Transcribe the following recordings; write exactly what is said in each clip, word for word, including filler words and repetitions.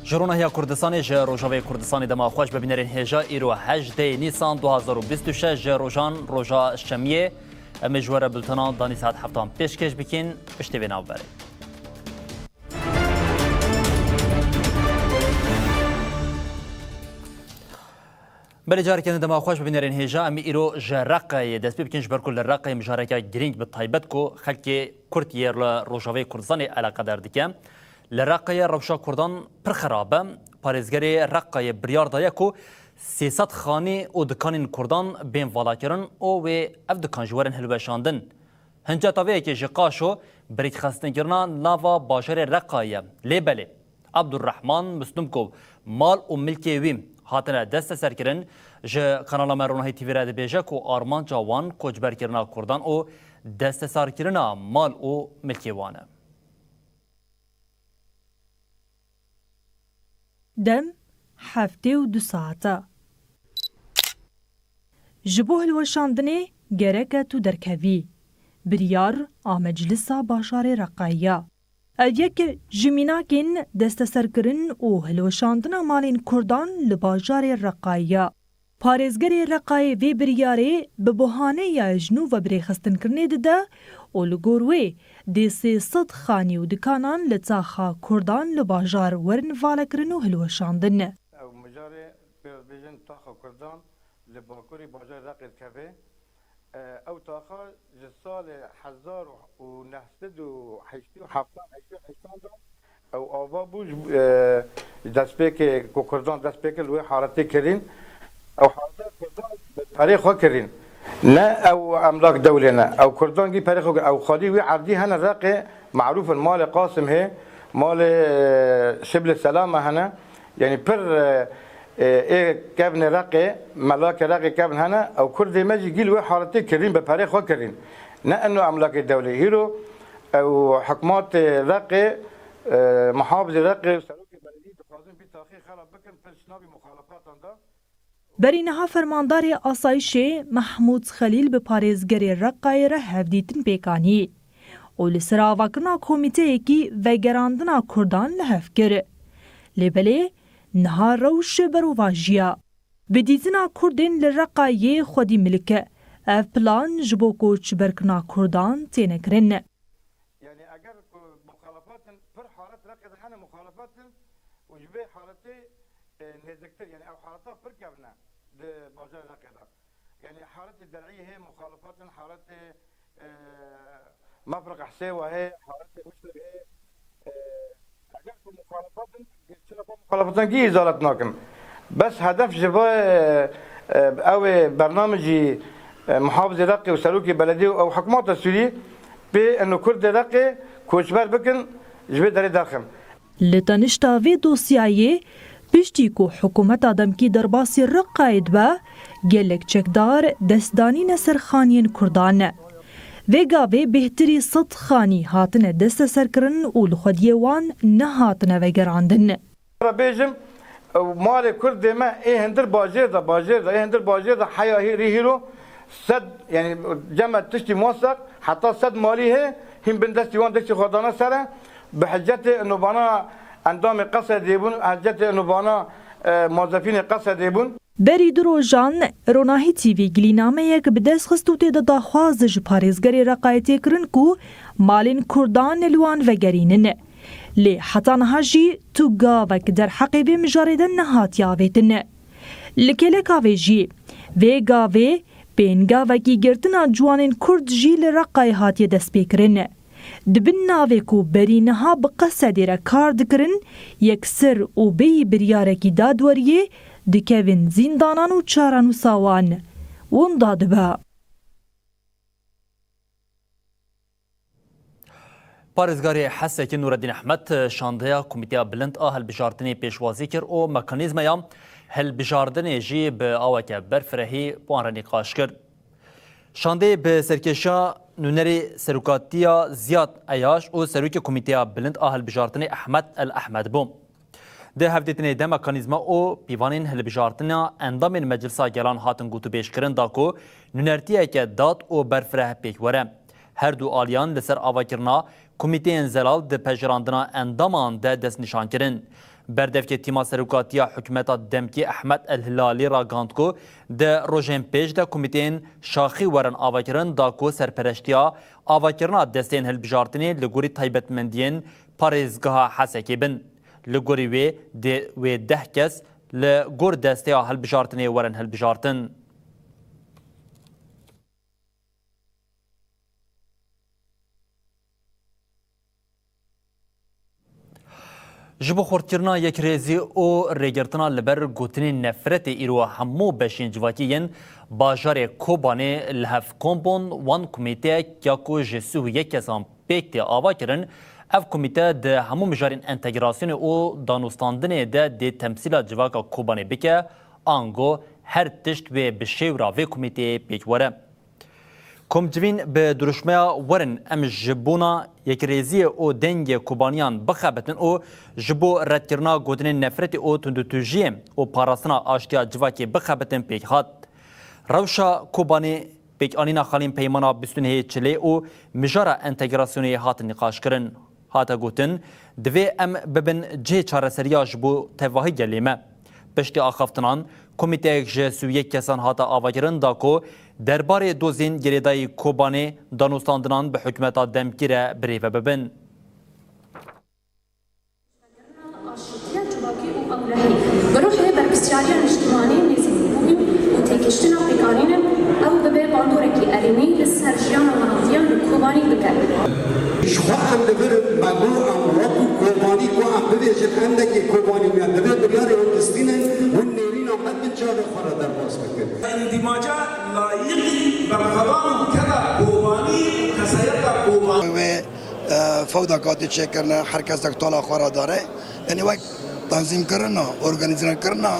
Ji Ronahiya Kurdistanê, ji Rojavayê Kurdistanê dema xweş bi bînerên hêja. Îro hejdê Nîsan du hazar û bîst û şeş, ji rojan roja şemiyê. Em ê ji we re bultena danî saet heftan pêşkêş bikin. Piştî vê navberê. Belê, careke din dema xweş bi bînerên hêja. Em ê îro ji Reqayê dest pê bikin, ji ber ku li Reqayê mijareke girîng bi taybet ku xelkê Kurd yê li Rojavayê Kurdistanê eleqedar dike. Li Reqayê rewşa Kurdan pir xirab e. Parêzgerê Reqayê biryar daye ku sê sed xanî û dikanên Kurdan bên valakirin û wê ev dikan jî werin hilweşandin. Hinceta vê yekê ji qaşo bi rêkxistinekirina nava bajarê Reqayê ye. Lê belê, Abdurrahman Muslimkov mal û milkê wî hatine desteserkirin. Ji kanala me Ronahî T V re dibêje ku armanca wan koçberkirina Kurdan û desteserkirina mal û milkê wan e. Dem heftê û du saet e. Ji bo hilweşandinê gerek e tu derkevî. Biryar a Meclisa Bajarê Reqayê ya. Ev yek ji mînakên desteserkirin û hilweşandina malên Kurdan li bajarê Reqayê ya. Parêzgerê Reqayê vê biryarê bi buhaneya ji nû ve birêxistinkirinê dide û li gor wê dê sê sed xanî û dikanan li taxa Kurdan li bajar werin valekirin û hilweşandin. Ew mijarê, pê re dibêjin taxa Kurdan li bakurê bajarê Reqê dikeve. E, ew taxa ji salê hezar û neh sed û heştê û heft, heştê û heştan de ew ava bû, ji, e, ji destpêkê ku Kurdan dest pê kir, li wê haletê kirîn. Ew haleta Kurdan bi perê xwe kirîn. Ne ew emlak dewlê ne. Ew Kurdan gî perê xwe kirin. Ew xwedî wî erdî hene Reqê, merûf in. Malê Qasim hê, malê, e, Şiblê Selame hene. Yanî pir, e, e, ê kevnê Reqê, melakê Reqê kevn hene, ew Kurdê me jî gî li wê haletê kirîn, bi perê xwe kirîn. Ne eno emlakê dewlê. Hîro ew hikmatê Reqê, e, muhafizê Reqê û serokê belediyê dixwazin vî taxê xerab bikin, pir ji navê muxalefatan de. Berî niha fermandarê asayişê Mehmûd Xelîl bi parêzgerê Reqayê re hevdîtin pêk anî û li ser avakirina komîteyekî vegerandina Kurdan li hev kir. Lê belê niha rewş berovajiya. Bi dîtina Kurdên li Reqayê xwedî milik e. Ev plan ji bo koçberkirina Kurdan têne kirin. Yanî eger ku muxalefat in, pir halet Reqê de hene muxalefat in û ji vê haletê, e, nêziktir, yanî ew haleta pir kevn e di bajarê Reqê de. Yanî haletê Der'iyê hê muxalefat in, haletê, e, Mefriq Hesêwa hê, haletê Uştir hê, e, eger ku muxalefat in, çira xwe muxalefatan gî îzalet nakin. Bes hedef ji vê, e, e, ew ê bernamijî, e, muhafizê Reqê û serokê belediyê û ew hikûmeta Sûrî pê eno Kurdê Reqê koçber bikin, ji vê derê derxin. Li tenişta vê dosyayê, piştî ku hikûmeta demkî derbasî Reqayê dibe, gelek çekdar dest danîne ser xaniyên Kurdan. Vê gavê bêhtirî sed xanî hatine desteserkirin û li xwediyê wan nehatine vegerandin. Re bêjim, malê Kurdê me ê hindir bajêr de, bajêr de, ê hindir bajêr de heya hê-, rê hîro sed, yanî cem me tiştî mosteq, heta sed malî hê, hîn bin destî wan destî xwe dane ser e. Bi hicetê ino vana endamê Qesedê bûn, hicetê ino vana, e, mozefînê Qesedê bûn. Berî du rojan Ronahî T V gilînameyek bi dest xist û tê de daxwaz ji parêzgerê Reqayê tê kirin ku malên Kurdan li wan vegerînin. Lê heta niha jî tu gavek derheqê vê mijarê de nehatiye avêtin. Li kêleka vê jî, vê gavê pêngavekî girtina ciwanên Kurd jî li Reqayê hatiye destpêkirin. Di bin navê ku berî niha bi Qesedê re kar dikirin, yekser û bêyî biryarekî dadweriyê dikevin zîndanan û çarenûsa wan winda dibe. Parêzgarê Hesekê Nûreddîn Ehmed şandeya Komîteya Bilind a Hilbijartinê pêşwazî kir û mekanîzmaya hilbijardinê jî bi aweke berfirehî bi wan re nîqaş kir. Şandeyê bi serkêşiya nûnerê serokatiya Ziyad Eyaş û serokê Komîteya Bilind a Hilbijartinê Ehmed El Ehmed bû. Di hevdîtinê de mekanîzma û pîvanên hilbijartina endamên Meclisa Gelan hatin gotûbêjkirin da ku nûnertiyeke dad û berfireh pêk were. Her du aliyan li ser avakirina komîteyên zelal di pejirandina endaman de destnîşan kirin. Berdevkê tîma serokatiya hikûmeta demkî Ehmed El Hilalî ragihand ku di rojên pêş de komîteyên şaxî werin avakirin da ku serpereştiya avakirina desteyên hilbijartinê li gorî taybetmendiyên parêzgeha Hesekê bin. Li gorî wê dê wê deh kes li gor desteya hilbijartinê werin hilbijartin. Ji bo xurtkirina yekrêzî û rêgirtina li ber gotinên nefretê îro hemû beşên civakî yên bajarê Kobanê li hev kom bûn, wan komîteyek ya ku ji sî û yek kesan pêk tê ava kirin. Ev komîte di hemû mijarên entegrasyonê û danûstandinê de dê temsîla civaka Kobanê bike, ango her tişt wê bi şêwra vê komîteyê pêk were. Komcivîn bi dirûşmeya werin em ji bona yekrêziyê û dengê Kobaniyan bixebitin û ji bo redkirina gotinên nefretê û tundûtûjiyê û parastina aştiya civakê bixebitin pêk hat. Rewşa Kobanê, pêkanîna xalên peymana bîst û nehê Çilê û mijara entegrasyonê hatin nîqaşkirin. Hate gotin, divê em bibin cihê çareseriya ji bo tevahî gelê me. Piştî axaftinan, komîteyek ji sî û yek kesan hate avakirin da ku derbarê dozên girêdayî Kobanê danûstandinan bi hikûmeta demkî re birêve bibin. Aşîtiya civakî û ewlehî bi ruhê berpirsyariya niştimanî nêzîkbûyî û têgihiştina pêkanîn e, ew bibe bandorekî erênî li ser jiyana welatiyên li Kobanî bike. Ji xwe em li vir in, me got em wekû Kobanî ku em bibêjin endekê Kobanî me, divê biryarê hûn distînin, hûn nêrîna me di çavê xwe re derbas bikin. Îndîmaca layîqî berxwedan û keda Kobanî û kesayeta Kobanî. Wê e, fewda katê çêkirine, her kes dek tola xwe re dare. Yanî wek tanzîmkirina, organîzekirina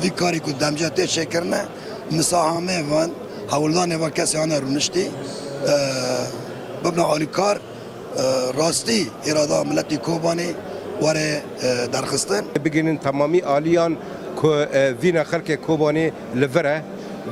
vî karî ku demce tê çêkirine, misahamê van, hewldanê van kesê hane rûniştî, e, bibne alîkar, e, rastî îrada miletî Kobanê were, e, derxistin. Bigihînin temamî aliyan ku, e, vîna xelkê Kobanê li vir e,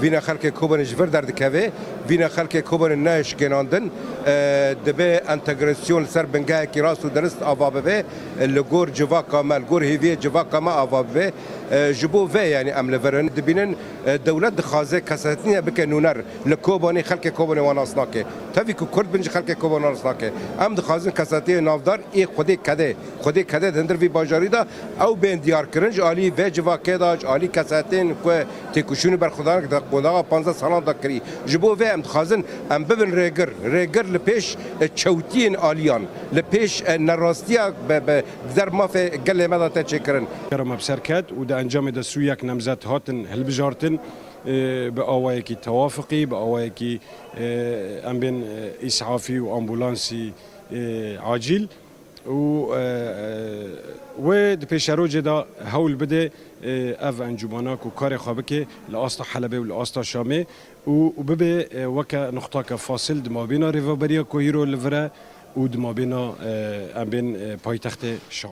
vîna xelkê Kobanê ji vir derdikeve, vîna xelkê Kobanê nayê şikênandin, e, dibe entegrasyon li ser bingehekî rast û dirist ava bibe, e, li gor civaka me, li gor hêviyê civaka me ava bibe. E, ji bo vê, yanî em li vir in. Dibînin, e, dewlet dixwaze kesetîne bike nûner li Kobanê, xelkê Kobanê wan nas nake. Tevî ku Kurd bin jî xelkê Kobanê wan nas nake. Em dixwazin kesetiyê navdar ê Xwedê kede, Xwedê kede di hundir vî bajarî de ew bên diyarkirin ji alî vê civakê de, ji alî kesetên ku têkoşîn û berxwedanek di qonaxa panzdeh salan de kirî. Ji bo vê em dixwazin em bibin rêgir, rêgir li pêş, e, çewtiyên aliyan, li pêş, e, nerastiya bi, bi, di der mafê gelê me de tê çêkirin. Kera me bi ser ket û di encamê de sî û yek nemzet hatin hilbijartin, e, bi awayekî tewafiqî, bi awayekî, e, em bên, e, îsafî û ambulansî, e, acîl. Û, e, e, wê di pêşerojê de hewl bide, e, ev encûmana ku karê xwe bike li asta Helebê û li asta Şamê û, û bibe, e, weke nuqtake fasil di mabêna rêveberiya ku hîro li vir e û di mabêna, e, em bên, e, paytextê Şam.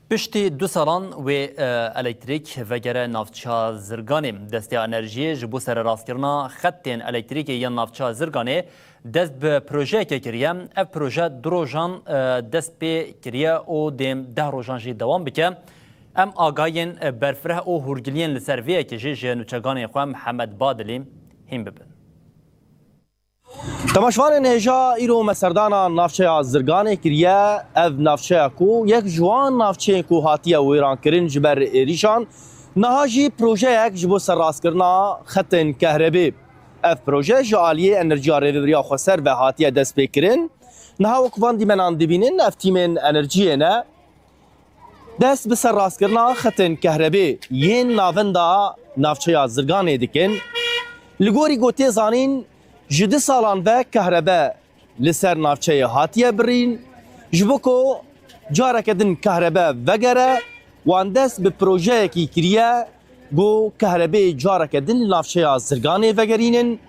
Piştî du salan wê, e, elektrîk vegere navça Zirganê. Desteya Enerjiyê ji bo sererastkirina xetên elektrîkê yên navça Zirganê dest bi projeyekê kiriye. Ev proje du rojan, e, dest pê kiriye û dê deh rojan jî dewam bike. Em agahiyên, e, berfireh û hûrgiliyên li ser vê yekê jî ji nûçeganê xwe Mihemed Badilî hîn bibin. Temaşevanên hêja, îro me serdana navçeya Zirganê kiriye. Ev navçeya ku yek ji wan navçeyên ku hatiye wêrankirin ji ber êrîşan, niha jî projeyek ji bo serrastkirina xetên kehrebê. Ev proje ji aliyê Enerjiya Rêveberiya Xweser ve hatiye destpêkirin. Niha wek van dîmenan dibînin, ev tîmên enerjiyê ne. Dest bi serrastkirina xetên kehrebê yên navenda navçeya Zirganê dikin. Li gorî ku tê zanîn, ji du salan ve kehrebe li ser navçeyê hatiye birîn. Ji bo ku careke din kehrebe vegere, wan dest bi projeyekî kiriye, ku kehrebeyê careke din li navçeya Zirganê vegerînin.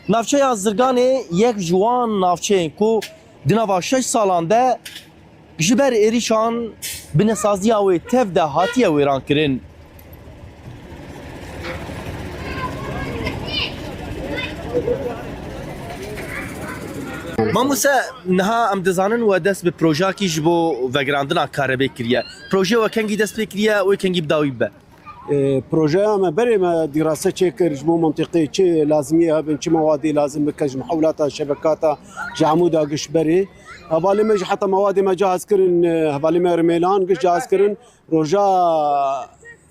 Navçeya Zirganê yek ji wan navçeyên ku di nava şeş salan de ji ber êrîşan binesaziya wê tev de hatiye wêrankirin. Mamoste, niha em dizanin we dest bi projeyakî ji bo vegerandina karebê kiriye. Projeyê we kengî dest pê kiriye û kengî bi dawî bibe? E, projeya me berê me dîrase çêkir ji bo mentiqê çi lazimiyê hebin, çi mewadê lazim bike ji mihewlata şebekata ji Amûda giş berê. Hevalê me jî heta mewadê me cihaz kirin, e, hevalê me Rêmêlan giş cihaz kirin. Roja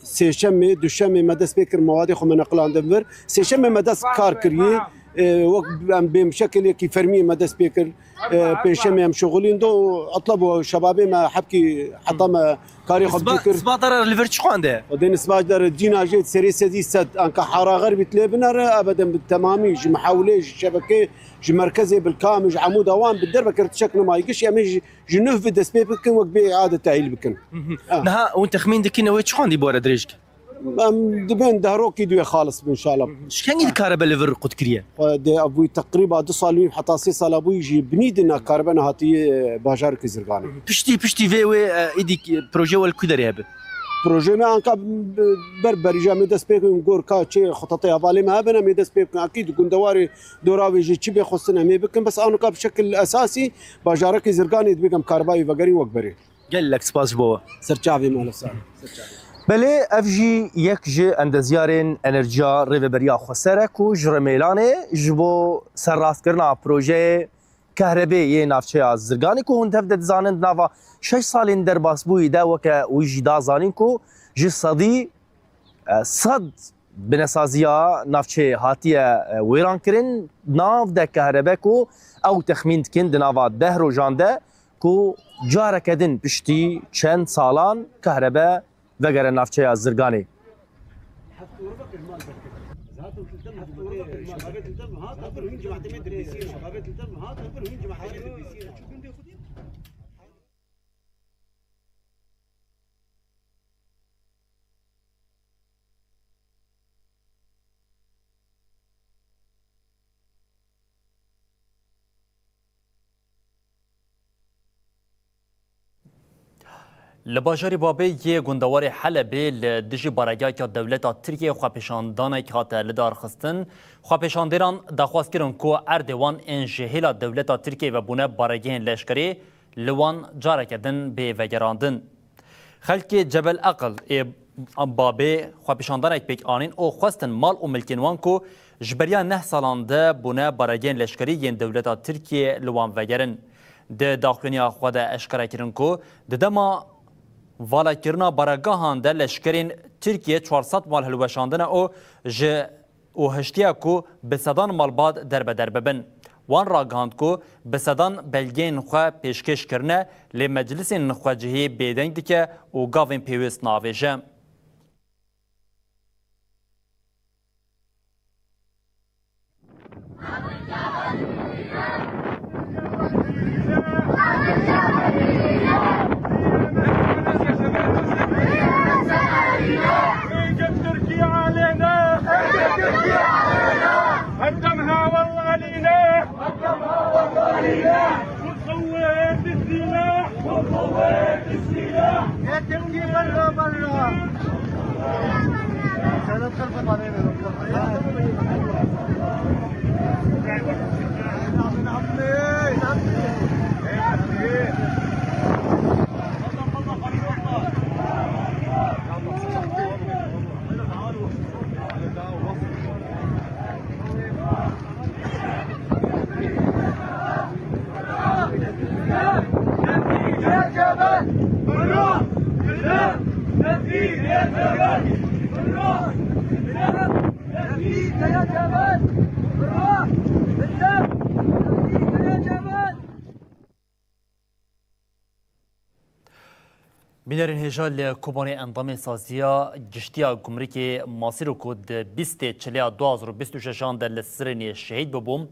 sêşemê, duşemê me dest pê kir, mewadê xwe me neqilandin vir. Sêşemê me dest kar kiriye. E, wek em bê şekilekî fermî me dest pê kir. E, pêşemê em şixulîn do, etlab û şebabê me hebkî heta me karê xwe Sba-, bikir. Sba dere li vir çi xwende? O dê nisba dere cîna jê serê sedî sed, anka hara xerbî lê binere, ebeden bi temamî ji mihewlê, ji şebekê, ji merkezê Bilkamê, ji Amûda wan bi derve kir tişek nimayî giş, em ê ji, ji nuh bi dest pê bikin, wek bê îade tehîl bikin. Ha. Niha hûn texmîn dikin ew ê çi xwendî bi we re dirêj ke? Em dibên dehrokî duyê xalis bin, inşallah. Ji kengî dikare be li vir qut kiriye? Xwe dê ev bûyî teqrîba du sal û nîv heta sê sala bûyî jî binî di nakaribe nehatiye bajarkî Zirganê. Piştî, piştî vê wê, e, êdî projeyê we li ku derê hebe? Projeyê me anka ber berîja me dest pê kirin, gor ka çê xetatê hevalê me hebin, em ê dest pê bikin. Akî di gundewarê dora wê jî çi bê xwestin em ê bikin. Bes anka bi şekil esasî bajarekî Zirganê dibê em karibayî vegerîn wek berê. Gelek spas ji bo we. Ser çavê me, Elif, sağ ol. Ser çavê. Belê, ev jî yek ji endeziyarên Enerjiya Rêveberiya Xweser e ku ji Remêlanê ji bo serrastkirina projeyê kehrebê yê navçeya Zirganê ku hûn tev de dizanin di nava şeş salên derbasbûyî de weke wî jî da zanîn ku ji sedî, e, sed binesaziya navçeyê hatiye, e, wêrankirin. Nav de kehrebe ku ew texmîn dikin di nava deh rojan de ku careke din piştî çend salan kehrebe vegere navçeya Zirganê. Li bajarê Babê yê gundewarê Helebê li dijî baregeheke dewleta Tirkiyê xwepêşandanek hate lidarxistin. Xwepêşandêran daxwaz kirin ku erdê wan ên ji hêla dewleta Tirkiyê ve bûne baregehên leşkerî li wan careke din bê vegerandin. Xelkê Cebel Eqil ê Babê xwepêşandanek pêk anîn û xwestin mal û milkên wan ku ji beriya neh salan de bûne baregehên leşkerî yên dewleta Tirkiyê li wan vegerin. Di daxuyaniya xwe de eşkere kirin ku di dema valekirina baregahan de leşkerên Tirkiyê çar sed mal hilweşandine û ji û hiştiye ku bi sedan malbat derbeder bibin. Wan ragihand ku bi sedan belgeyên xwe pêşkêş kirine, lê meclisên xwecihî bêdeng dike û gavên pêwîst navêje. هيجت تركيا علينا. هيجت تركيا علينا. هجمها والله علينا. هجمها والله علينا. وقويت السلاح. وقويت السلاح. يا تركي برا برا. Bînerên hêja, li Kobanê endamê Saziya Giştî ya Gumrikê Masîro ku di bîstê çilê ya du hazar û bîst û şeşan de li Sirênê şehîd bibû,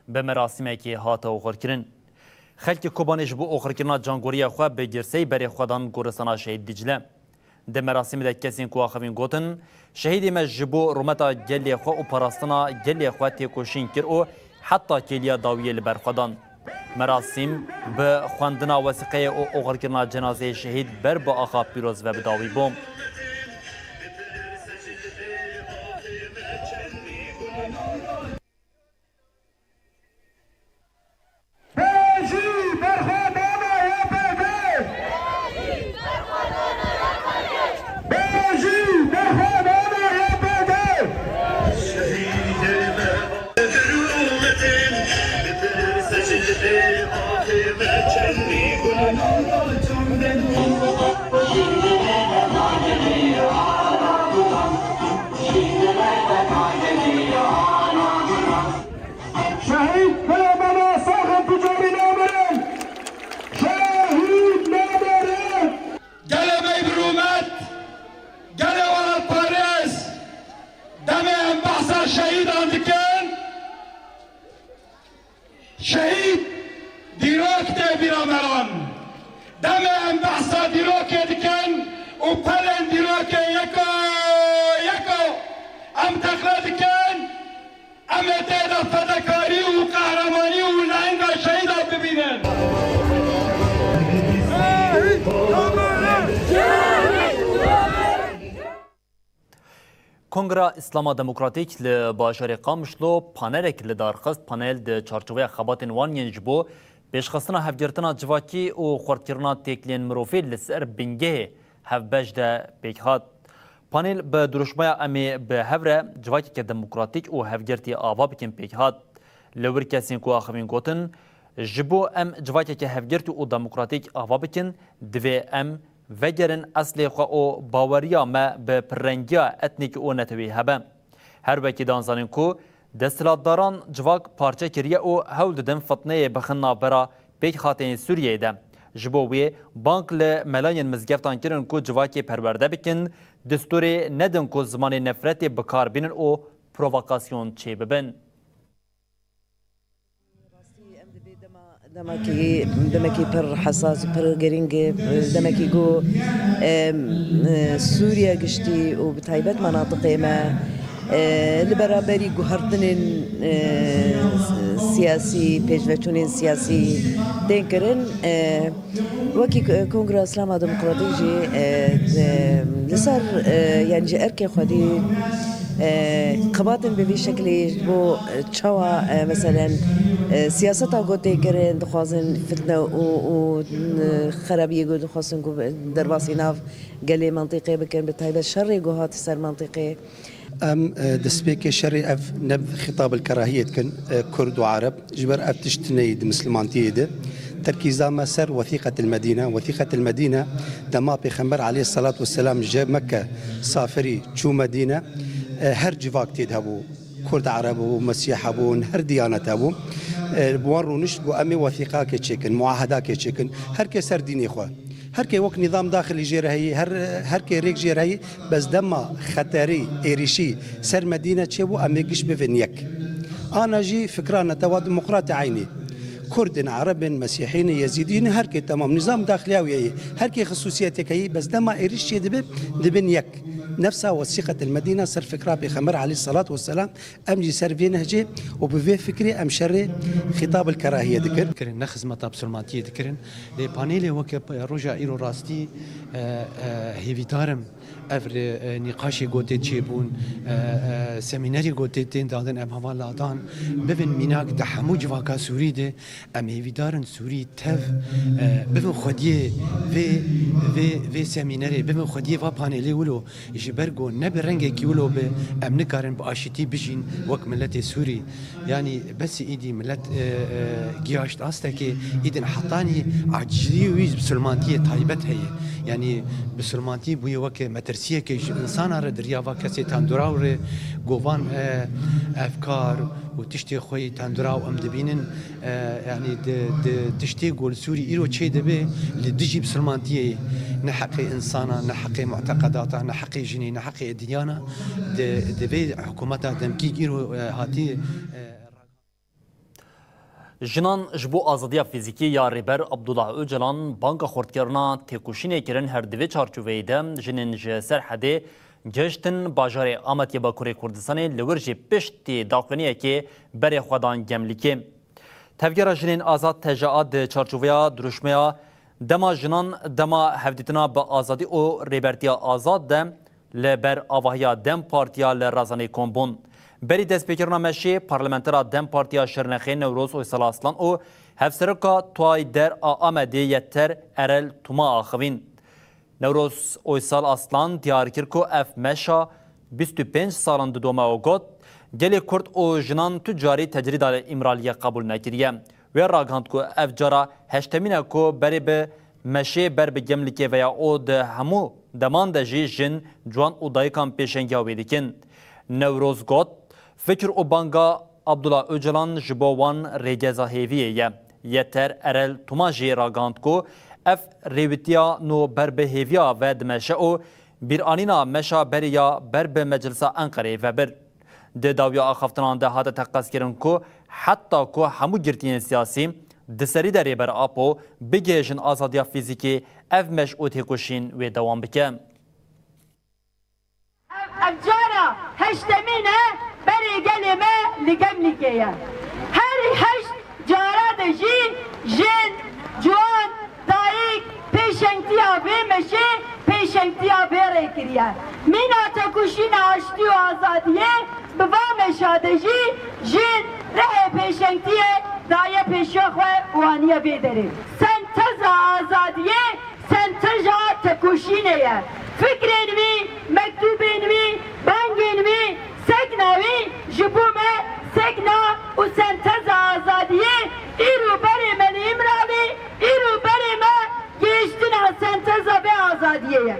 bi merasîmekê hate oxirkirin. Xelkê Kobanê ji bo oxirkirina cangoriya xwe bi girseyî berê xwe dan goristana Şehîd Dîcle. Di merasîmê de kesên ku axivîn gotin, Şehîdê me ji bo rûmeta gelê xwe û parastina gelê xwe têkoşîn kir û heta kêliya dawiyê li ber xwe dan. Merasîm bi xwendina wesîqeyê û oxirkirina cenazeyê şehîd ber bi axa Pîroz ve bi dawî bû. Şehîdan dikin. Şehîd dîrok tê bîra me ran. Demê em behsa dîrokê dikin û pelên dîrokê yeko yeko em teqle dikin, em ê tê de fedekarî û qehremanî û lehinga şehîdan bibînin. Kongra Îslama Demokratîk li bajarê Qamişlo panelek li dar xist. Panel di çarçoveya xebatên wan yên ji bo pêşxistina hevgirtina civakî û xurtkirina têkiliyên mirovî li ser bingehê hevbeş de pêk hat. Panel bi dirûşmeya "Em ê bi hev re civakeke demokratîk û hevgirtî ava bikin" pêk hat. Li wir kesên ku axivîn gotin, ji bo em civakeke hevgirtî û demokratîk ava bikin, divê em vegerin eslê xwe û baweriya me bi pirrengiya etnîkî û netewî hebe. Her wekî dan zanîn ku desthilatdaran civak parçe kiriye û hewl didin fitneyê bixin navbera pêkhateyên Sûriyeyê de. Ji bo wê bang li melayên mizgeftan kirin ku civakê perwerde bikin, distûrê nedin ku zimanê nefretê bi kar bînin û provokasyon çêbibin. Rastî em dibê dema, demekî, demekî pir hesas û pir girîng e, demekî ku, em, e, Sûriye giştî û bi taybet menatiqê me, e, li beraberî guhertinên, e, siyasî, pêşveçûnên siyasî tên kirin. E, Wekî k-, Kongra Îslama Demokratîk jî, e, e, li ser, e, yani ji erkê xwedî, e, xibatin bi vî şeklî ji bo, e, çawa, e, meselen, e, siyaseta ku tê kirin, dixwazin fitne û, û, e, xerabiyê ku dixwazin ku derbasî nav gelê mentiqê bikin, bi taybet şerê ku hat ser mentiqê. Em, e, destpêkê şerê ev ne xîtab el kerahiyê dikin, e, Kurd û Ereb, ji ber ev tişt neyê di mislimantiyê de. Terkîza me ser Wesîqet el Medîne. Wesîqet el Medîne dema Pêxember aleyhisselat vesselam ji Mekke safirî çû Medîne, e, her civak tê de hebû. Kurd Ereb bû, Mesîh hebûn, her diyanet hebû. E, bi wan rûnişt got, "Em ê wesîqakê çêkin, muahedakê çêkin." Her kes ser dînê xwe. Her kê wek nîzam daxilî jê re heyî, her, her kê rêk jê re heyî, bes dema xeterî, êrîşî ser Medîne çêbû, em ê giş bivin yek. Ana jî fikra netewa demokratê eynî. Kurd in, Ereb in, Mesîhî ne, Yezîdî ne, her kê temam. Nîzam daxiliya wî heyî. Her kê xisûsiyetêk heyî, bes dema êrîş çêdibe, dibin yek. Nefsa wesîqet el Medîne ser fikra Pêxember aleyhisselat vesselam, Em jî ser vê nehcê û bi vê fikrê em şerê xîtab el kerahiyê dikin. Kirin, ne xizmeta bisilmantiyê dikirin. Lê panelê weke p-, roja îro rastî, e, e, hêvîdar im ev re, e, nîqaşê gotê çêbûn, e, e, semînerê gotê tên dadin em hevala dan bibin mînak di hemû civaka Sûrî de. Em hêvîdar in Sûrî tev, e, bibin xwediyê vê, vê, vê semînerê, bibin xwediyê va panelê wilo, ji ber ku ne bi rengekî wilo be, em nikarin bi aşîtî bijîn wek miletê Sûrî. Yanî besî îdî milet, e, e, giyaşt astekê, îdin hetanî acizî wî ji bisilmantiyê taybet heye. Yanî bisilmantî bûye weke metirsiyeke ji insana re, di riya va kesê tenduraw re, govan, e, efkar û tiştê xwe yê tenduraw em dibînin. E, yanî di, di tiştê ku li Sûrî îro çêdibe li dijî bisilmantiyê ye. Ne heqê insana, ne heqê muteqedata, ne heqê jinê, ne heqê ediyana. Di, di vê hikûmeta demkî îro, e, hatî, e, Jinan ji bo azadiya fîzîkî ya Rêber Abdullah Ocalan banga xurtkirina têkoşînê kirin, her di vê çarçoveyê de jinên ji Serhedê gihiştin bajarê Amed yê Bakurê Kurdistanê, li wir jî piştî daxuyaniyekê berê xwe dan Gemlîkê. Tevgera Jinên Azad, T J A, di çarçoveya dirûşmeya Dema Jinan, Dema Hevdîtina bi Azadî û Rêbertiya Azad de li ber avahiya DEM Partiya li Razanê kom bûn. Berî destpêkirina meşê, parlamentera DEM Partiya Şirnexê Newroz Uysal Aslan û Hevserokatayê der a Amedê Yeter Erel Tuma axivîn. Newroz Uysal Aslan diyar kir ku ev meşa bîst û pênc salan didome û got, gelê Kurd û jinan tu carî tecrîda li Îmraliyê qebûl nekiriye. Wê ragihand ku ev cara heştemîn e ku berê bi meşê ber bi Gemlikê veya û di hemû deman de jî jin, ciwan û dayikan pêşengiya wê dikin. Newroz got, fikir û banga Abdullah Ocalan ji bo wan rêgeza hêviyê ye. Yeter Erel Tuma jî ragihand ku ev rêwîtiya nû ber bi hêviya ve dimeşe û bîranîna meşa berê ya ber bi Meclisa Enqereyê ve bir. Di dawiya axaftinan de hate teqezkirin ku heta ku hemû girtiyên siyasî di serî de Rêber Apo bigihêjin azadiya fîzîkî, ev meş û têkoşîn wê dewam bike. Ev, ev cara heştemîn e berê gelê me li Gemlîkê ye. Her heşt cara de jî jin, ciwan, dayik pêşengtiya vê meşê, pêşengtiya vê rê kiriye. Mîna tekoşîna aştî û azadiyê bi va meşa de jî jin rihê pêşengtiyê daye pêşiya xwe û aniye vê derê. Senteza azadiyê senteza tekoşînê ye. Fikrên wî, mektûbên wî, bangên wî, sekna wî ji bo me sekna û senteza azadiyê, îro berê me li Îmralî, îro berê me gihiştina senteza vê azadiyê ye.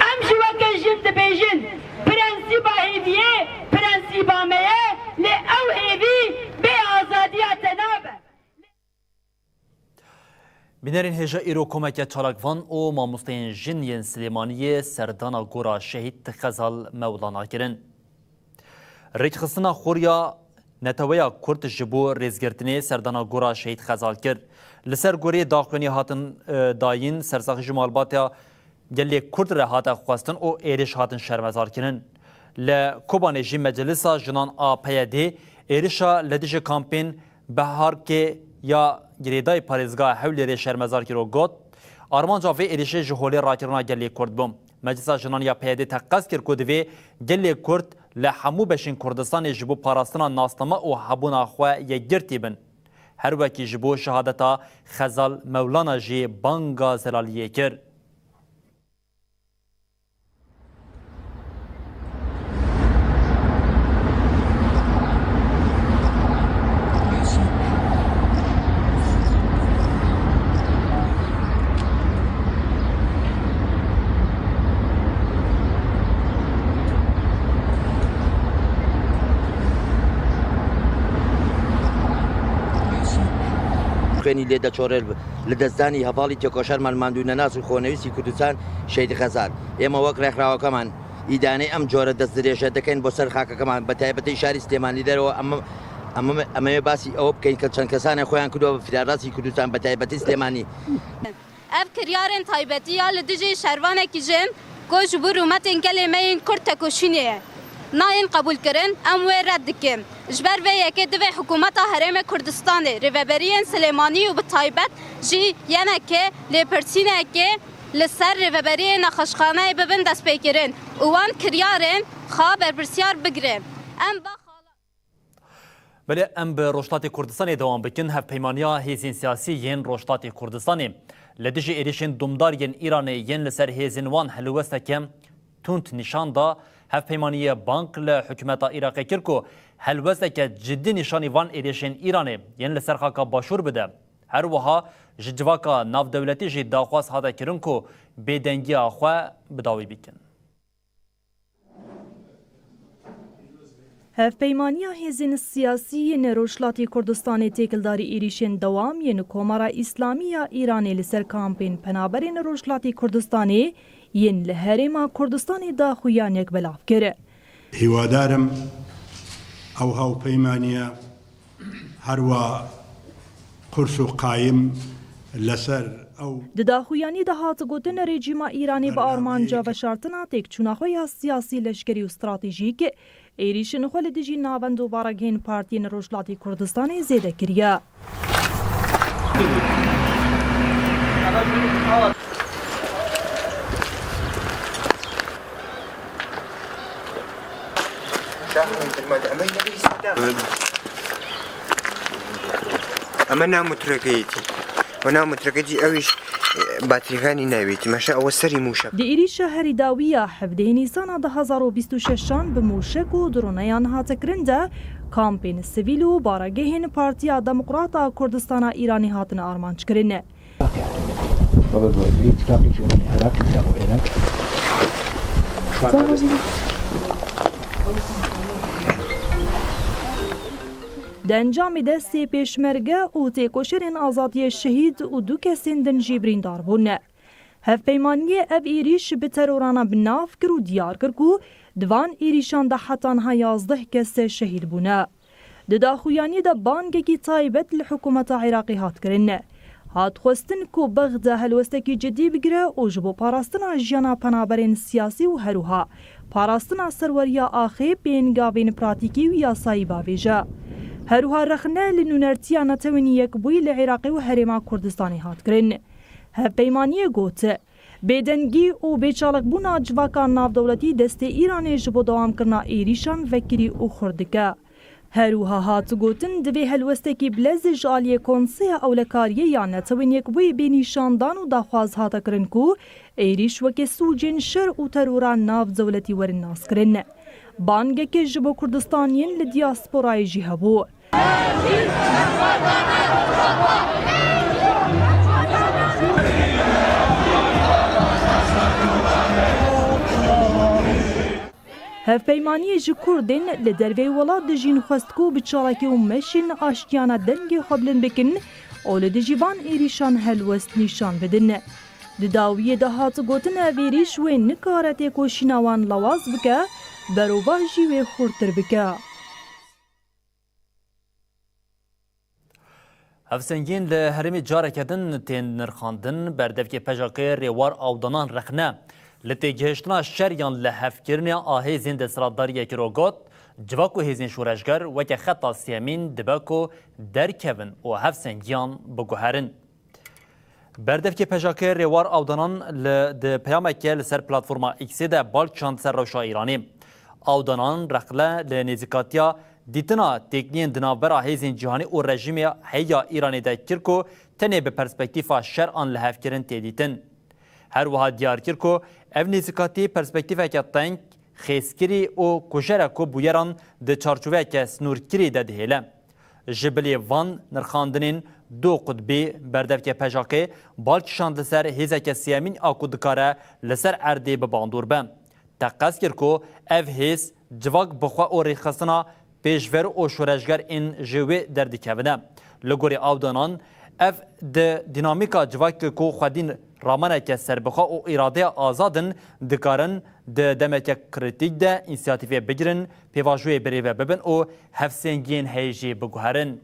Em jî weke jin dibêjin, prensîba hêviyê prensîba me ye, lê ew hêvî bê azadiya te nabe. Bînerên hêja, îro komeke çalakvan û mamosteyên jin yên Silêmaniyê serdana gora Şehîd Xezal Mewlana kirin. Rêkxistina xweriya Neteweya Kurd ji bo rêzgirtinê serdana gora Şehîd Xezal kir. Li ser gorê daxuyanî hatin, e, dayîn, sersaxî ji malbata gelê Kurd re hate xwestin û êrîş hatin şermezarkirin. Li Kobanê jî Meclisa Jinan a P Y D êrişa li dijî kampên Beharkê ya girêdayî parêzgeha Hewlêrê şermezar kir û got, armanca vê êrişê ji holê rakirina gelê Kurd bû. Meclisa Jinan ya P Y D teqez kir ku divê gelê Kurd li hemû beşên Kurdistanê ji bo parastina nasname û hebûna xwe yekgirtî bin. Her wekî ji bo şehadeta Xezal Mewlana jî banga zelaliyê kir. خوێنی لێ دەچۆڕێ. لە دەستدانی هەڤاڵی تێکۆشەر مەلماندوو نەناس و خۆنەویستی کوردستان شەید غەزال. ئێمە وەک ڕێکخراوەکەمان ئیدانەی ئەم جۆرە دەستدرێژە دەکەین بۆ سەر خاکەکەمان، بە تایبەتی شاری سلێمانی دەرەوە. ئەمە، ئەمە، ئەمەوێ باسی ئەوە بکەین کە چەند کەسانێک خۆیان کردووە بە فیراڕاستی کوردستان، بە تایبەتی سلێمانی. Ev kiryarên taybetî ya li dijî şervanekî jin ku ji bo rûmetên gelê me yên Kurd tekoşînê ye, nayên qebûlkirin, em wê red dikin. Ji ber vê yekê divê hikûmeta Herêmê Kurdistanê, rêveberiyên Silêmanî û bi taybet jî Y N K lêpirsînekê li ser rêveberiyê nexweşxaneyê bibin destpêkirin û wan kiryarên xwe berpirsiyar bigirin. Em ba xala- Belê, em bi Rojhilatê Kurdistanê dewam bikin. Hevpeymaniya Hêzên Siyasî yên Rojhilatê Kurdistanê li dijî êrişên domdar yên Îranê yên li ser hêzên wan helwesteke tund nîşan da. Hevpeymaniyê bang li hikûmeta Iraqê kir ku helwesteke cidî nîşanî van êrişên Îranê yên li ser xaka Başûr bide. Her wiha ji civaka navdewletî jî daxwaz hate kirin ku bêdengiya xwe bi dawî bikin. Hevpeymaniya hêzên siyasî yên Rojhilatê Kurdistanê têkildarî êrîşên dewam yên Komara Îslamî ya Îranê li ser kampên penaberên Rojhilatê Kurdistanê yên li Herêma Kurdistanê daxuyaniyek belav kir. هیوادارم ئەو هاوپەیمانییە هەروا قورس و قایم لەسەر ئەو Di daxuyanî de hat gotin, rejîma Îranê bi armanca veşartina têkçûna xwe ya siyasî, leşkerî û stratejîk êrîşên xwe li dijî navend û baregehên partiyên Rojhilatê Kurdistanê zêde kiriye. ئەمە ناموترەکەیەتی و ناموترەکەی ئەویش باتریەکانی ناوێتی مەشە ئەوە سەری موشە. Di êrîşa herî dawî ya hevdehê Nîsana du hazar û bîst û şeşan bi mûşek û droneyan hate kirin de kampên sivîl û baregehên Partiya Demokrat a Kurdistana Îranê hatine armanc kirin. Di encamê de sê pêşmerge û têkoşerên azadiyê şehîd û du kesên din jî birîndar bûn. Hevpeymaniyê ev êrîş bi terorana bi nav kir û diyar kir ku di van êrîşan de heta niha yazdeh kes şehîd bûne. Di daxuyaniyê de bangekî taybet li hikûmeta Iraqê hat kirin. Hat xwestin ku Bexda helwestekî cidî bigire û ji bo parastina jiyana penaberên siyasî û herwiha parastina serweriya axê pêngavên pratîkî û yasayî bavêje. Herwiha rexne li nûnertiya Netewên Yekbûyî li Iraqê û Herêma Kurdistanê hat kirin. Hevpeymaniyê got, bêdengî û bêçalikbûna civaka navdewletî destê Îranê ji bo dewamkirina êrîşan vekirî û xurt dike. Her wiha hat gotin, divê helwestekî bilez ji aliyê Konseya Ewlekariyê ya Netewên Yekbûyî bê nîşandan û daxwaz hate kirin ku êrîş weke sûcên şer û terora navdewletî werin naskirin. Bangeke ji bo Kurdistaniyên li diyasporayê jî hebû. Hevpeymaniyê ji Kurdên li derveyî welat dijîn xwest ku bi çalakî û meşên aştiyane dengê xwe bilind bikin û li dijî van êrîşan helwest nîşan bidin. Di dawiyê de hat gotin, ev êrîş wê nikare têkoşîna wan lawaz bike, berovajî wê xurttir bike. Hevsengiyên li herêmê careke din tên nirxandin. Berdevkê PJKê Rêwar Awdanan rexne li têgihiştina şer yan lihevkirinê a hêzên desthilatdariyê kir û got, civak û hêzên şoreşger weke xeta sêyemîn dibe ku derkevin û hevsengiyan biguherin. Berdevkê PJKê Rêwar Awdanan li, di peyameke li ser platforma X'ê de bal kişand ser rewşa Îranê. Awdanan rexne li nêzîkatiya dîtina têkiliyên di navbera hêzên cîhanî û rejîmê heya Îranê de kir ku tenê bi perspektîfa şer an lihevkirin tê dîtin. Her wiha diyar kir ku ev nêzîkatî perspektîfeke teng, xêzkirî û kujerek ku bûyeran di çarçoveyeke sînorkirî de dihêle. Ji bilî van nirxandinên du qutbî, berdevkê PJKê bal kişand li ser hêzeke sêyemîn a ku dikare li ser erdê bi bandor be. Teqez kir ku ev hêz civak bi xwe û rêxistina pêşver û şoreşger ên ji wê derdikevine. Li gorî Awdanan, ev di dînamîka civakê ku xwedî ramaneke serbixwe û îradeya azad in, dikarin di demeke krîtîk de însiyatîfê bigirin, pêvajoyê birêve bibin û hevsengiyên heyî jî biguherin.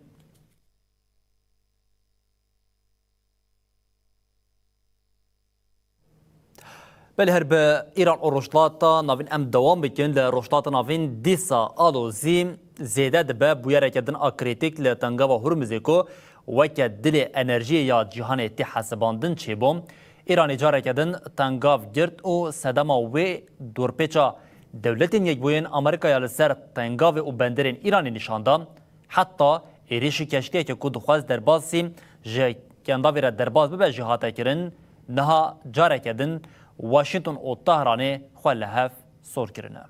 Belê, her bi Îran û Rojhilata Navîn em dewam bikin. Li Rojhilata Navîn dîsa alozî zêde dibe, bûyereke din a krîtîk li Tengava Hurmizê ku weke dilê enerjiyê ya cîhanê tê hesibandin çêbû. Îranê careke din tengav girt û sedema wê dorpêça Dewletên Yekbûyên Amerîkaya li ser tengavê û benderên Îranê nîşan da. Heta êrîşî keştiyeke ku dixwest derbasî ji kendavê re derbas bibe jî hate kirin, niha careke din Washington û Tehranê xwe li hev sor kirine.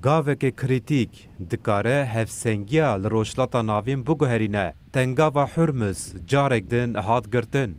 Gaveke krîtîk dikare hevsengiya li Rojhilata Navîn biguherîne. Tengava Hurmuz carek din hat girtin.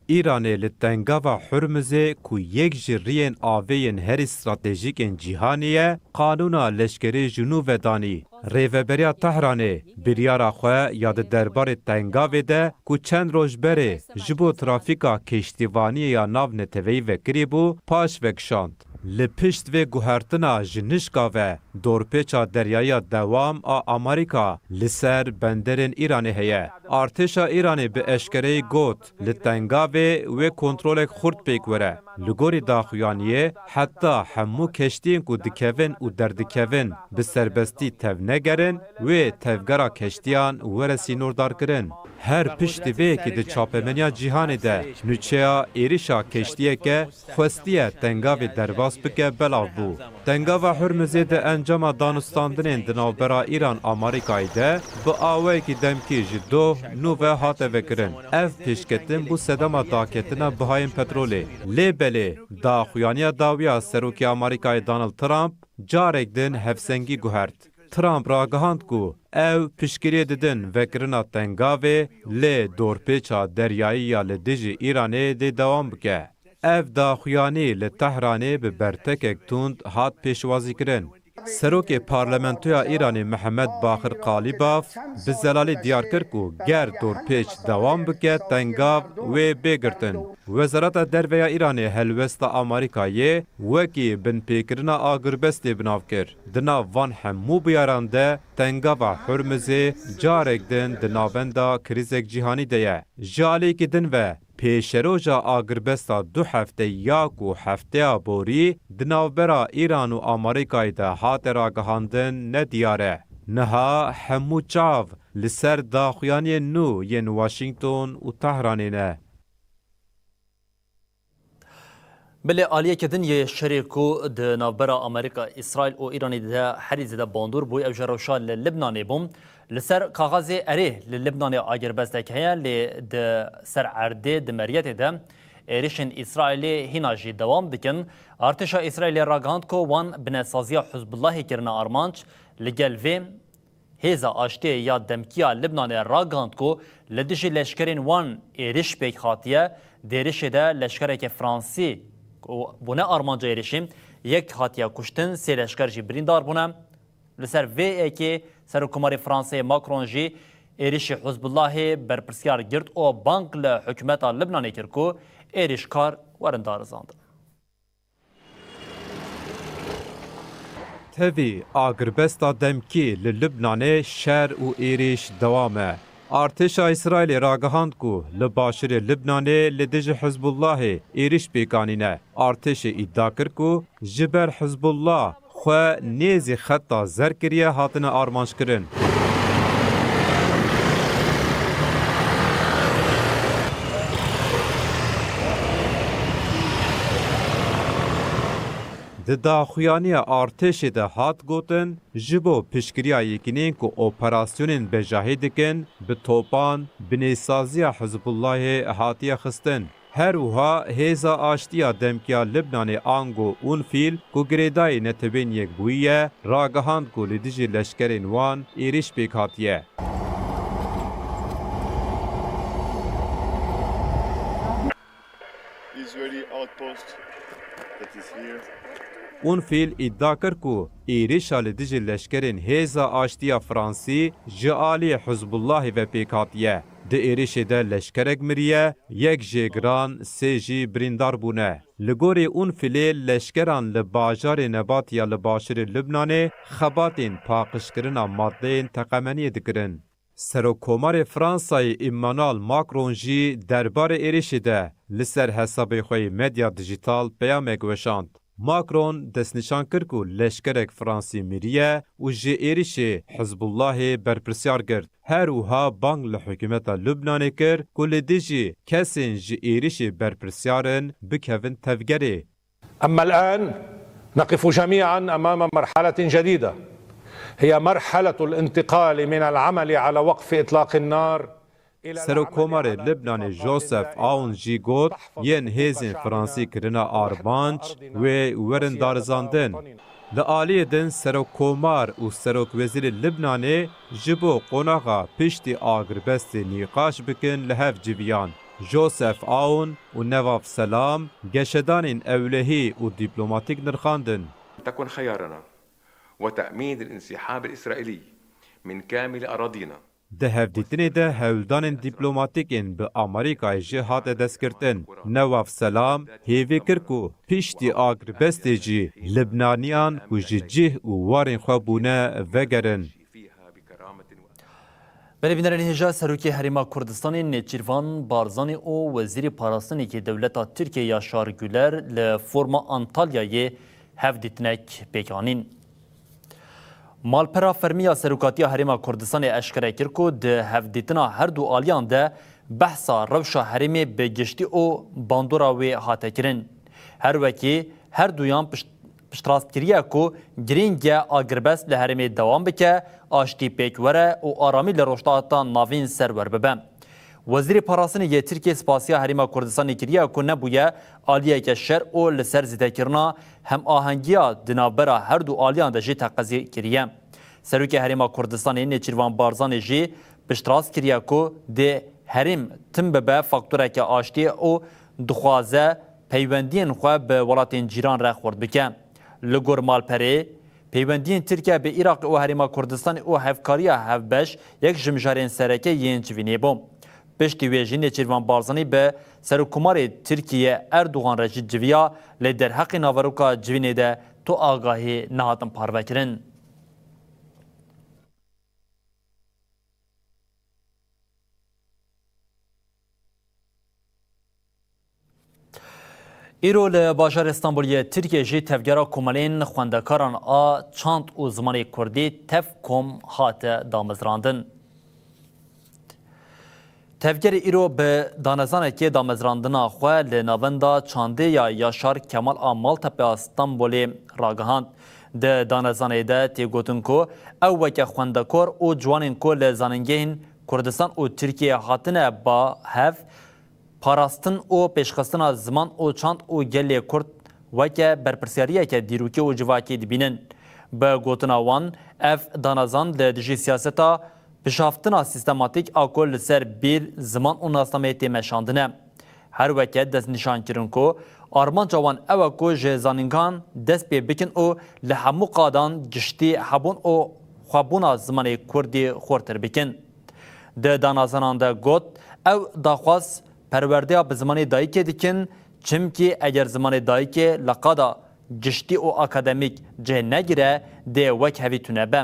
Îranê li Tengava Hurmuzê ku yek ji riyên avê yên herî stratejîk ên cîhanê ye, qanûna leşkerî ji nû ve danî. Rêveberiya Tehranê biryara xwe ya di derbarê tengavê de ku çend roj berê ji bo trafîka keştîvaniyê ya navneteweyî vekirî bû, paş vekişand. Li pişt vê guhertina ji nişka ve dorpêça deryayiya dewam a Amerîka li ser benderên Îranê heye. Artêşa Îranê bi eşkereyî got, li tengavê wê kontrolek xurt pêk were. Li gorî daxuyaniyê, heta hemû keştiyên ku dikevin û derdikevin bi serbestî tevnegerin, wê tevgera keştiyan were sînordarkirin. Her piştî vê yekê di çapemeniya cîhanê de nûçeya êrişa keştiyeke xwestiye tengavê derbas bike belav bû. Tengava Hurmizê di encama danûstandinên di navbera Îran Amerîkayê de bi awayekî demkî ji doh nû ve hate vekirin. Ev pêşketin bû sedema daketina bihayên petrolê. Lê belê, daxuyaniya dawiya Serokê Amerîkayê Donald Trump carek din hevsengî guhert. Trump ragihand ku ew piştgiriyê didin vekirina tengavê, lê dorpêça deryayî ya li dijî Îranê dê dewam bike. Ev daxuyanî li Tehranê bi bertekek tund hat pêşwazîkirin. Serokê Parlamentoya Îranê Mihemed Baxir Qalîbaf bi zelalî diyar kir ku ger dorpêç dewam bike, tengav wê bê girtin. Wezareta Derve ya Îranê helwesta Amerîkayê wekî binpêkirina agirbestê bi nav kir. Di nav van hemû biyaran de tengava Hurmizê carek din di navenda krîzek cîhanî de ye. Ji aliyekî din ve, pêşeroja agirbesta du hefteyî ya ku hefteya borî di navbera Îran û Amerîkayê de hate ragihandin nediyar e. Niha hemû çav li ser daxuyaniyên nû yên Washington û Tehranê ne. Belê aliyeke din yê şerê ku di navbera Amerîka, Îsraîl û Îranê de herî zêde bandor bû, ew jî rewşa li Libnanê bû. Li ser kaxezê erê li Libnanê agirbestek heye, lê di ser erdê, di meriyetê de êrişên Îsraîlê hîna jî dewam dikin. Artêşa Îsraîlê ragihand ku wan binesaziya Hizbullahê kirine armanc. Li gel vê, Hêza Aştiyê ya Demkî ya Libnanê ragihand ku li dijî leşkerên wan êriş pêk hatiye. Di êrişê de leşkerekê Fransî ku bûne armanca êrişê, yek hatiye kuştin, sê leşker jî birîndar bûne. Li ser vê yekê Serokkomarê Fransayê Macron jî êrişî Hizbullahê berpirsyar girt û bang li hikûmeta Libnanê kir ku êrişkar werin darizandin. Tevî agirbesta demkî li Libnanê şer û êrîş dewam e. Artêşa Îsraîlê ragihand ku li başûrê Libnanê li dijî Hizbullahê êrîş pêk anîne. Artêşê îdia kir ku ji ber Hizbullah xwe nêzî xeta zer kiriye, hatine armanckirin. Di daxuyaniya artêşê de hat gotin, ji bo piştgiriya yekînên ku operasyonên bejahî dikin, bi topan binêsaziya Hizbullahê hatiye xistin. Her wiha Hêza Aştiya Demkiya Libnanê ango UNFIL ku girêdayî Netewên Yekbûyî ye, ragihand ku li dijî leşkerên wan êrîş pêk hatiye. Israeli outpost that is here. UNFIL îdia kir ku êrîşa li dijî leşkerên Hêza Aştiya Fransî ji aliyê Hizbullahê ve pêk hatiye. Di êrişê de leşkerek miriye, yek jê giran, sê jî birîndar bûne. Li gorî UNFILê leşkeran li bajarê Nebatiya li başûrê Libnanê xebatên paqijkirina madeyên teqemeniyê dikirin. Serokkomarê Fransayê Emmanuel Macron jî derbarê êrişê de li ser hesabê xwe yê medya dijîtal peyamek weşand. Macron destnîşan kir ku leşkerek Fransî miriye û ji êrişê Hizbullahê berpirsyar girt. Her wiha bang li hikûmeta Lubnanê kir ku li dijî kesên ji êrişê berpirsyar in bikevin tevgerê. أما الآن نقف جميعا أمام مرحلة جديدة، هي مرحلة الانتقال من العمل على وقف إطلاق النار. Serokkomarê Libnanê Joseph Aoun jî got, yên hêzên Fransî kirine armanc, wê werin darizandin. Li aliyê din Serokkomar û Serokwezîrê Libnanê ji bo qonaxa piştî agirbestê nîqaş bikin li hev civiyan. Joseph Aoun û Nevav Selam geşedanên ewlehî û dîplomatîk nirxandin. تكن خيارنا وتأمين الانسحاب الإسرائيلي من كامل أراضينا. Di hevdîtinê de hewldanên dîplomatîk ên bi Amerîkayê jî hate destgirtin. Nevav Selam hêvî kir ku piştî agirbestê jî Libnaniyan ku ji cih û warên xwe bûne vegerin. Belê bînerên hêja, Serokê Herêma Kurdistanê Nêçîrvan Barzanî û Wezîrê Parastinê yê dewleta Tirkiyê Yaşar Güler li forma Antalyayê hevdîtinek pêk anîn. Malpera fermî ya Serokatiya Herêma Kurdistanê eşkere kir ku di hevdîtina her du aliyan de behsa rewşa herêmê bi giştî û bandora wê hate kirin. Her wekî her duyan pişt-, piştrast kiriye ku girîng e agirbest li herêmê dewam bike, aştî pêk were û aramî li Rojhilata Navîn serwer bibe. Wezîrê Parastinê yê Tirkiyê spasiya Herêma Kurdistanê kiriye ku nebûye aliyeke şer û li ser zêdekirina hemahengiya di navbera her du aliyan de jî teqezî kiriye. Serokê Herêma Kurdistanê Nêçîrvan Barzanî jî piştrast kiriye ku dê herêm tim bibe faktoreke aştiyê û dixwaze peywendiyên xwe bi welatên cîran re xurt bike. Li gor malperê, Peywendiyên Tirkiye bi Iraqê û Herêma Kurdistanê û hevkariya hevbeş yek ji mijarên sereke yên civînê bû. Piştî wê jî Nêçîrvan Barzanî bi Serokkomarê Tirkiye Erdogan re jî civiya, lê derheqê naveroka civînê de tu agahî nehatin parvekirin. Îro li bajarê Stenbolê yê Tirkiyê jî tevgera komelên xwendekaran a çand û zimanê kurdî, TEV.KOM, hate damezrandin. Tevgerê îro bi danezanekê damezrandina xwe li Navenda Çandê ya Yaşar Kemal a Maltepe a Stenbolê ragihand. Di danezanê de tê gotin ku ew weke xwendekor û ciwanên ku li zanîngehên Kurdistan û Tirkiyeyê hatine ba hev, parastin û pêşxistina ziman û çand û gelê Kurd weke berpirsyariyeke dîrokî û civakî dibînin. Bi gotina wan, ev danezan li dijî siyaseta pişaftina sîstematîk a ku li ser bîr, ziman û nasnameyê tê meşandine. Her weke destnîşankirin ku armanca wan ew e ku ji zanîngehan dest pê bikin û li hemû qadan giştî hebûn û xwebûna zimanê kurdî xurtir bikin. Di danazanan de got, ew daxwaz perwerdeya bi zimanê dayikê dikin, çimkî eger zimanê dayikê li qada giştî û akademîk cih negire, dê wek hevî tune be.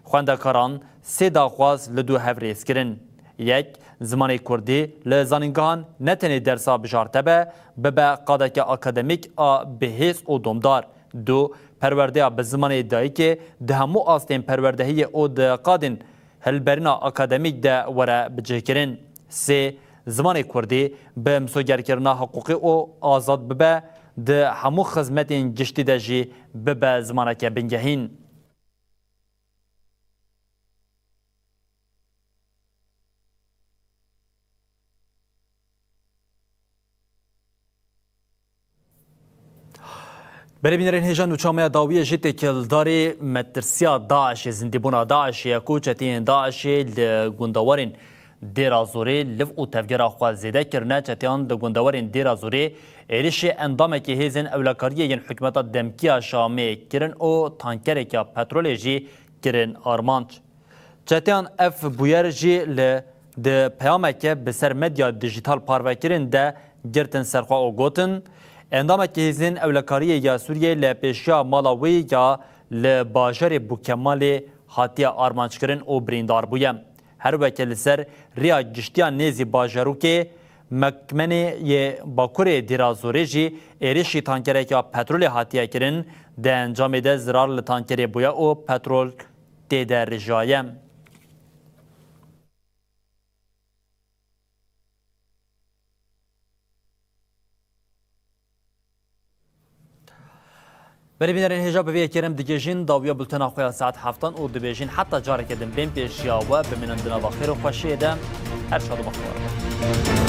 Xwendekaran sê daxwaz li dû hev rêz kirin. Yek, zimanê kurdî li zanîngehan ne tenê dersa bijarte be, bibe qadeke akademîk a bihêz û domdar. Du, perwerdeya bi zimanê dayikê di hemû astên perwerdehiyê û di qadên hilberîna akademîk de were bicihkirin. Sê, zimanê kurdî bi misogerkirina hiqûqî û azad bibe, di hemû xizmetên giştî de jî bibe zimaneke bingehîn. Berê bînerên hêja, nûça me ya dawiyê jî têkildarî metirsiya DAIŞê, zindîbûna DAIŞê ye ku çeteyên DAIŞê li gundewarên Dêra Zorê liv û tevgera xwe zêde kirine. Çeteyan li gundewarên Dêra Zorê êrişê endamekî hêzên ewlekariyê yên hikûmeta demkî ya Şamê kirin û tankerekî ya petrolê jî kirin armanc. Çeteyan ev bûyer jî li, di peyameke bi ser medya dijîtal parvekirin de girtin ser xwe û gotin, endamekî hêzên ewlekariyê ya Sûriyeyê li pêşiya mala wî ya li bajarê Bûkemalê hatiye armanckirin û birîndar bûye. Her weke li ser rêya giştiya nêzî bajarokê Mekmenê yê bakurê Dêra Zorê jî êrişî tankerekî ya petrolê hatiye kirin, di encamê de zirar li tankerê bûye û petrol tê de rijaye. Berê bînerên hêja, bi vê yekê re em digihîjin dawiya bultena xwe ya saet heftan û dibêjin heta careke din bên pêşiya we, bimînin di nava xêr û xweşiyê de. Her şad û bextewar bin.